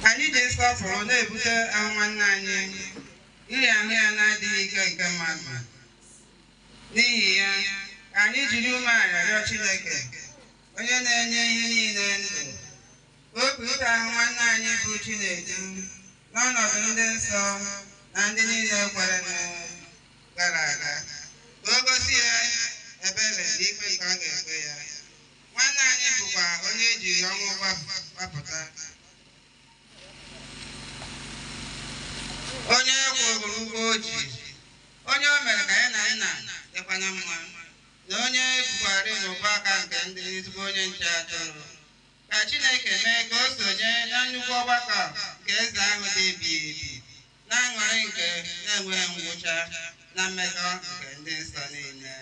Anyị ji nsọpụrụ na-ebute ahụ nwanne anyị iri ahụ ya na-adịghị ike nke mmadụ. N'ihi ya, ka anyị jiri umeala rịọ Chineke, onye na-enye ihe niile ndụ, ka o kulite ahụ nwanne anyị bụ Chinedu n'ọnọdụ ndị nsọ na ndị niile kwere gara aga, ka o gosi ya ebere na ikpe nke ọ ga-ekpe ya. Nwanne anyị bụkwa onye ejiri ọnwụ gbapụta, onye kwụrụ ụgwọ o ji, onye o mere ka ya na nna dịkwa na mma, na onye bukwara n'ụba aka nke ndị ezigbo onye nche atụrụ. Ka Chineke mee ka o sonye na nnukwu ọgbakọ nke eze ahụ dị ebighị ebi, na aṅụrị nke na-enweghị ngwụcha na mmekọ nke ndị nsọ niile.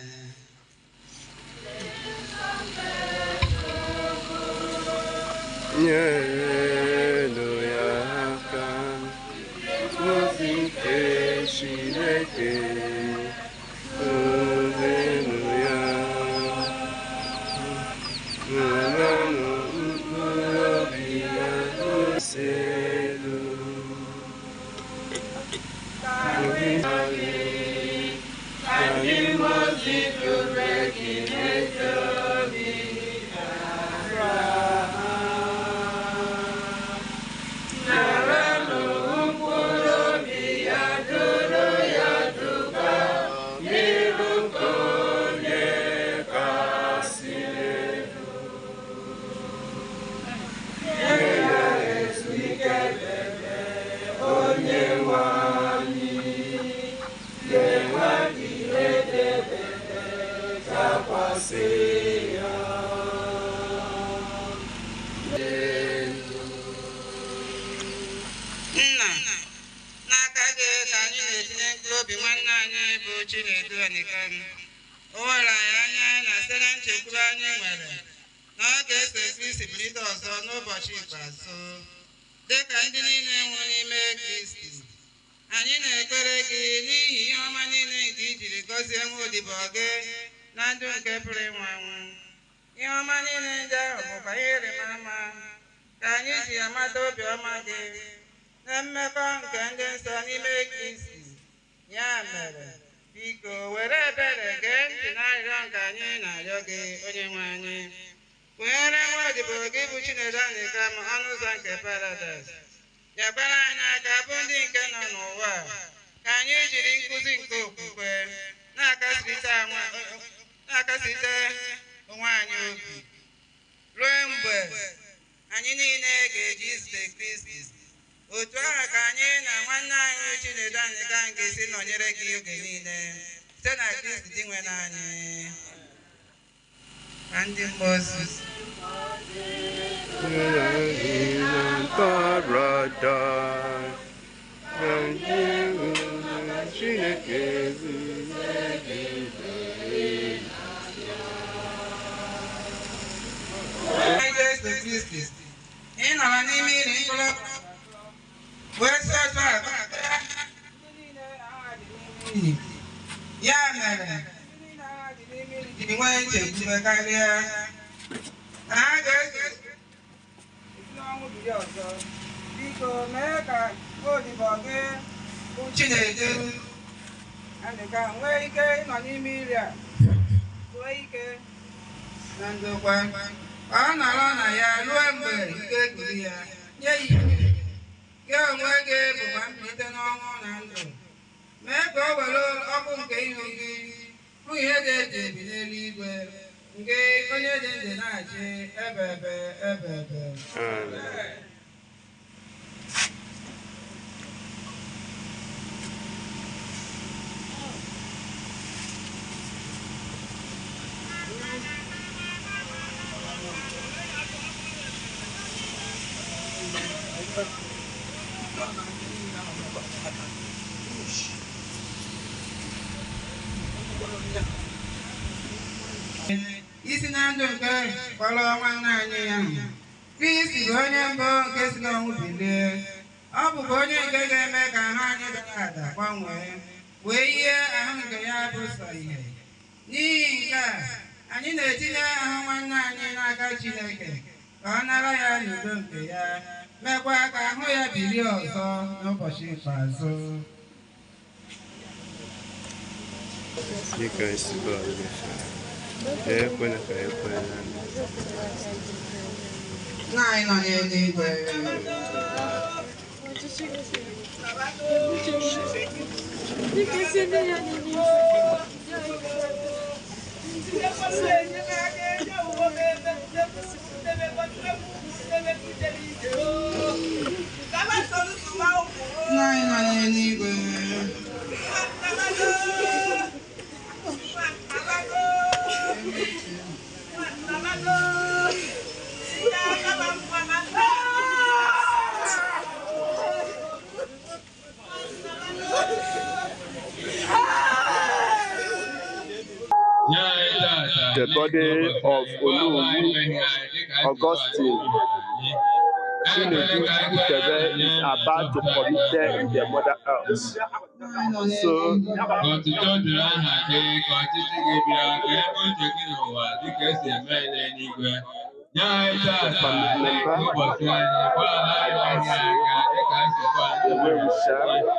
Nyenu ya aka, ozi nke Chineke, ozenu ya, nụrụnụ mkpụrụ obi ya elu. Anyị mozi duru gị n'obi. Nna, n'aka gị ka anyị na-etinye mkpụrụ obi nwanne anyị bụ Chinedu Anikem. O were anyị anya na site na nchekwube anyị nwere na ọ ga-eso Kristi bilite ọzọ n'ụbọchị ikpeazụ, dị ka ndị niile nwụrụ n'ime Kristi. Anyị na-ekpere gị n'ihi ihe ọma niile nke i jiri gọzie nwa odibo gị na ndụ nke pụrụ ịnwụ anwụ. Ihe ọma niile ndị ahụ bụkwa ihe ịrịba ama ka anyị ji amata obiọma gị na mmekọ nke ndị nsọ n'ime Kristi. Ya mere, biko were ebere gee ntị n'arịrịọ nke anyị na-arịọ gị, onye nwe anyị. Kwenyere nwa odibo gị bụ Chinedu Anikem ọnụ ụzọ nke Paradaịs. Nyekwara anyị aka bụ ndị nke nọ n'ụwa, ka anyị jiri nkuzi nke okwukwe na-akasịte onwe anyị obi ruo mgbe anyị niile ga-eji izute Kristi. Otu ahụ ka anyị na nwanne anyị Chinedu Anikem ga-esi nọnyere gị oge niile site na Kristi Dinwenụ anyị. Na ndị mmụọ ozi. Paradise, Chineke Jesu Kristi, ị nọrọ n'ime iri mkpụrụ wee si otu a ya mere ji nwee nchekwube karịa na ha ga-eso n'ọnwụ bilie ọzọ. Biko mee ka odibo gị bụ Chinedu Anikem nwee ike ịnọ n'ime iri a zuo ike na ndokwa, ka ọ nọrọ na ya ruo mgbe ike gwụrụ ya, nye ya ihe. Gị onwe gị bụkwa mbilite n'ọnwụ na ndụ. Mee ka o were ọkụ nke ihu gị hụ ihe dị eji ebi n'eluigwe, nke onye dị ndụ na-achị ebe ebe ebe ebe. Amen. Isi na ndụ nke kpọrọ nwanne anyị ya. Kristi bụ onye mbụ nke si n'ọnwụ bilie. Ọ bụkwa onye nke ga-eme ka ahụ anyị dara ada gbanwee, wee yie ahụ nke ya bụ sọ ihe. N'ihi nke a, anyị na-etinye ahụ nwanne anyị n'aka Chineke ka ọ nara ya n'udo nke ya. Mekwa ka ahụ ya bilie ọzọ n'ụbọchị ikpeazụ. Dịka esi bọọlụ ekwela ka ekwela. Nna anyị nọ n'eluigwe. Nna anyị nọ n'eluigwe. The body of Olowu Augustine Chinedu Chukwukebe is about to committed in the mother earth. So Ọtụtụ dịrị aha gị ka ọchịchị gị bịa ka ebe uche gị n'ụwa dịka esi eme ya n'eluigwe. Nye anyị tata family n'ịka member ụbọchị anyị gbaghara anyị mmehie anyị ka dịka anyị si gbaghara ndị the way mere we share anyị.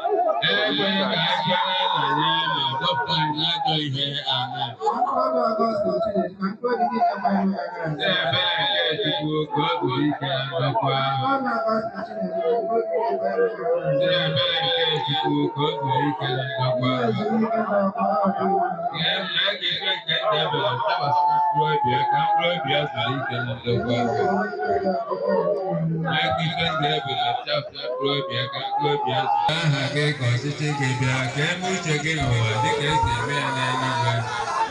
Ekweghị ka communicate. anyị kwere na nye ma dọpụta anyị n'ajọ ihe. Amen. Mkpụrụ Ọgọstụ Chinedu ka mkpụrụ obi niile kwere gara Site aga. n'ebere nke Chukwu ka o zuo ike na ndokwa. Mkpụrụ Ọgọstụ Chinedu ka mkpụrụ obi niile kwere gara Site aga. n'ebere nke Chukwu ka o zuo ike na ndokwa. Ndị ezumike ga-ọkwa ọbụla. Mee ka ife nke ndụ ebere dakwasị na mkpụrụ obi ya ka mkpụrụ obi ya zuru ike na Ndị ndokwa. ezumike ga-ọkwa ọbụla. Mee ka ife ndụ ebere dakwasị na mkpụrụ obi ya ka mkpụrụ obi ya zuru aha gị ka ọchịchị gị bịa ka eme uche gị n'ụwa dịka esi eme ya n'eluigwe.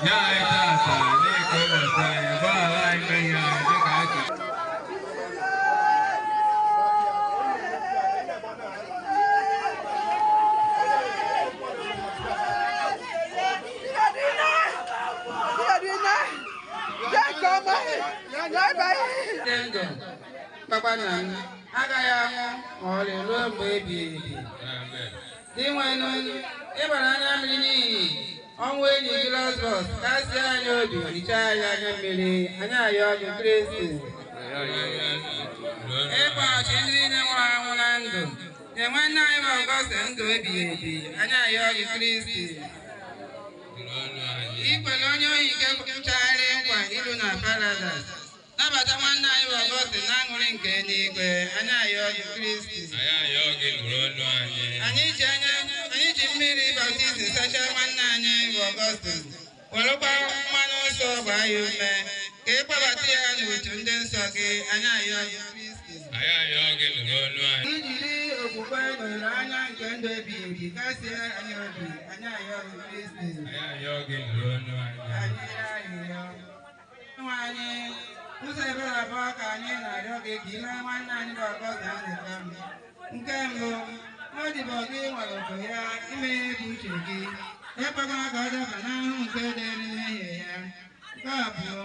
Nye anyị tata n'ịka ụbọchị anyị gbaghara anyị mmehie anyị dịka anyị si Dị ndụ papa na m agaghị anwụ ma ọlị ruo mgbe ebighị ebi. Amen. Dị nwenụ, ịgbara anya mmiri n'ihi ọnwụ enyi gị Lazarọs, kasie anyị obi, hichaa anyị anya mmiri, anyị ayọ gị Kristi. Ịkpọghachi ndị niile nwụrụ anwụ na ndụ, nye nwanne anyị bụ Ọgọstị ndụ ebighị ebi, anyị ayọ gị Kristi. Nụrụ ọnụ anyị. Ikwere onye ohi nke nchagharị nkwa ilu na paradaịs, nabata nwanne anyị bụ Ọgọstị na aṅụrị nke eluigwe, anyị ayọ gị Kristi. Anyị ayọ gị nụrụ ọnụ anyị. Anyị ji anya anyị ji mmiri baptizim sachaa nwanne anyị bụ Ọgọstị, werekwa mmanụ nsọ gbaa ya ume ka ị kpọbata ya n'otu ndị nsọ gị, anyị ayọ gị Kristi. Anyị ayọ gị nụrụ ọnụ anyị. Ijiri okwukwe na olileanya nke ndụ ebighị ebi kasie anyị obi, anyị ayọ gị Kristi. Anyị ayọ gị nụrụ ọnụ anyị. Anyị arịrịọ. Nwa anyị, ụzọ ebere abụọ ka anyị na-arịọ gị ka ime nwanne anyị bụ Ọgọstị Anịkam. Nke mbụ, ọ dịbọ gị nwere oke ya ime ihe bụ uche gị, ekwekwala ka ọ daba n'ahụhụ nke dịrị mmehie ya. Nke abụọ,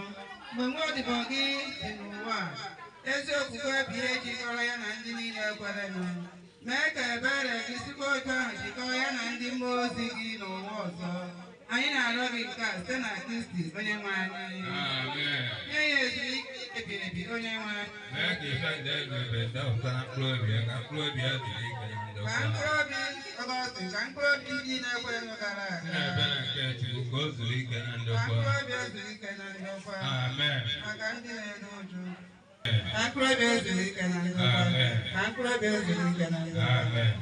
mgbe nwa odibo gị dị n'ụwa a, ezi okwukwe bụ ihe jikọrọ ya na ndị niile kwerenụ. Mee ka ebere gị sikwa otu ahụ jikọọ ya na ndị mmụọ ozi gị n'ụwa ọzọ. Anyị na-arịọ gị nke a site na Kristi onye nwe anyị. Amen. Nye ya ezumike ebighị ebi onye nwe anyị. Mee ka ife ndụ ebere dapụta na mkpụrụ obi ya ka mkpụrụ obi ya zuru ike na Ka ndokwa. mkpụrụ obi Ọgọstị, ka mkpụrụ obi ndị na-ekwerenụ gara Site aga. n'ebere nke Chukwu ka o zuru ike na Ka ndokwa. mkpụrụ obi ezuru ike na ndokwa. Amen. Maka ndị na-eru uju. Ka mkpụrụ obi ezuru ike na ndokwa. Amen. Ka mkpụrụ obi ezuru ike na ndokwa. Amen.